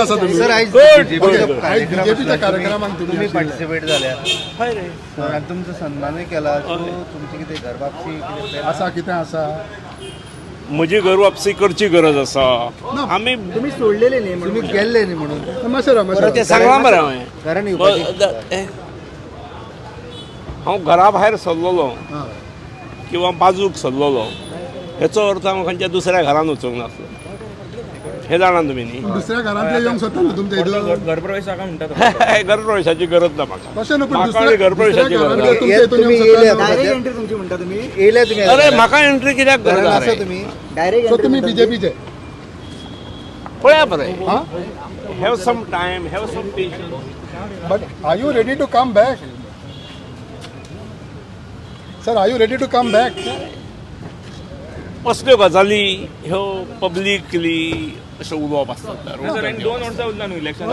आसा तुम्ही सर, आयज बीजेपीच्या कार्यक्रमाक तुम्ही पार्टिसिपेट झाल्या हय रे आनी तुमचो सन्मानूय केला. सो तुमची कितें घर वापसी आसा, कितें आसा? म्हजी घर वापसी करची गरज आसा. आमी तुम्ही सोडलेले न्ही, तुम्ही गेल्ले न्ही म्हणून मातशें तें सांगलां मरे हांवें. कारण हांव घरा भायर सरलेलो किंवा बाजूक सरलेलो हेचो अर्थ हांव खंयच्या दुसऱ्या घरान वचूंक नासलो, हे जाणा तुमी न्ही. दुसऱ्या घरांतले येवंक सोदता न्हू तुमच्या हितून? घरप्रवेशाक म्हणटा. घरप्रवेशाची गरज ना म्हाका. तशें न्हू, पण घरप्रवेशाची गरज ना. अरे म्हाका एंट्री कित्याक गरज आसा? सो तुमी बीजेपीचे पळया बरें. Have some time, have some patience. But are you ready to come back sir? Are you ready to come back? असल्यो गजाली ह्यो पब्लिकली अशें उलोवप आसता. 2 वर्सां उरला न्हू इलेक्शन.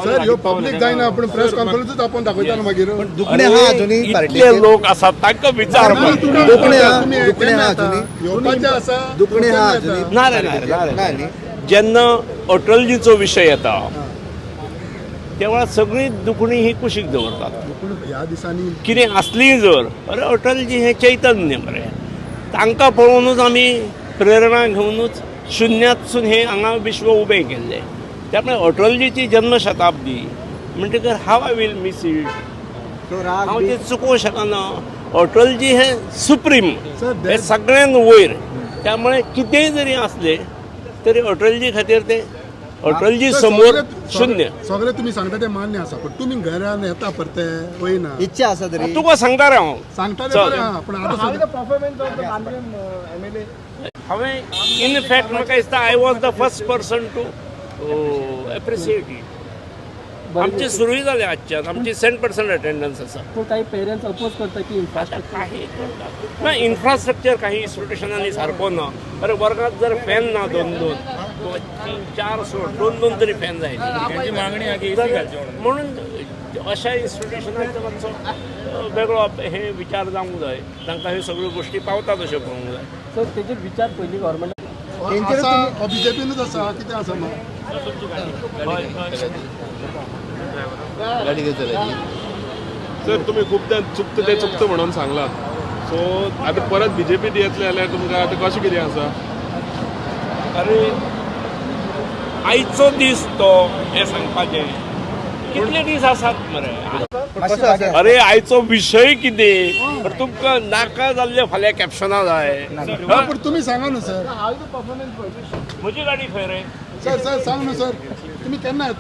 सर, ह्यो पब्लीक जायना, पूण प्रेस कॉन्फरन्सूच आपोवन दाखयता न्हू मागीर. दुखणे आहा अजुनूय इतले लोक आसात तांकां विचार. दुखणे आहा अजुनूय, येवपाचें आसा, दुखणे आहा अजुनूय. ना रे, ना रे. जेन्ना अटलजीचो विशय येता तेव्हा सगळीं दुखणी ही कुशीक दवरतात. ह्या दिसांनी कितें आसलीय जर, अरे अटलजी हे चैतन्य मरे, तांकां पळोवनूच आमी प्रेरणा घेवनूच शुन्यांतसून हे हांगा विश्व उबें केल्लें. त्यामुळे अटलजीची जन्मशताब्दी म्हणटकर how I will miss it, हांव तें चुकोवंक शकना. अटलजी हे सुप्रीम, हे सगळ्यान वयर. त्यामुळे कितेंय जरी आसलें तरी अटलजी खातीर ते अटलजी समोर शून्य. सगळें तुमी सांगता तें मान्य आसा, पूण तुमी घरान येता परते वयना इच्छा आसा तरी तुका सांगता रे हांव. सांगता तें बरें आहा, पूण आतां हांवें इन फॅक्ट म्हाका दिसता I was the first person to appreciate it. आमची सुरूय जाल्या आजच्यान, आमची 100% अटेंडन्स आसा. पूण काही पेरंट्स अपोज करता की इन्फ्रास्ट्रक्चर काही करतात ना, इन्फ्रास्ट्रक्चर काही इन्स्टिट्युशनांनी सारको ना. अरे वर्गात जर फॅन ना, 2 2 3 4 सोड, 2 2 तरी फॅन जाय म्हणून अशा इन्स्टिट्युशनाचो मातसो वेगळो हे विचार जावंक जाय. तांकां ह्यो सगळ्यो गोश्टी पावतात अश्यो पळोवंक जाय. सो तेजेर विचार पयलीं गव्हर्मेंट बीजेपीनूच आसा, कितें आसा मग? सर, तुमी खुबदां चुकता तें चुकता म्हणून सांगलां. सो आतां परत बीजेपीत येतले जाल्यार तुमकां आतां कशें कितें आसा? अरे आयचो दीस तो हें सांगपाचें. कितले दीस आसात मरे? अरे आयचो विशय कितें तुमकां नाका जाल्ले फाल्यां कॅप्शनां जाय. पूण तुमी सांगा न्हू सर. म्हजी गाडी खंय रे? सर सर सांग न्हू सर, तुमी केन्ना येता?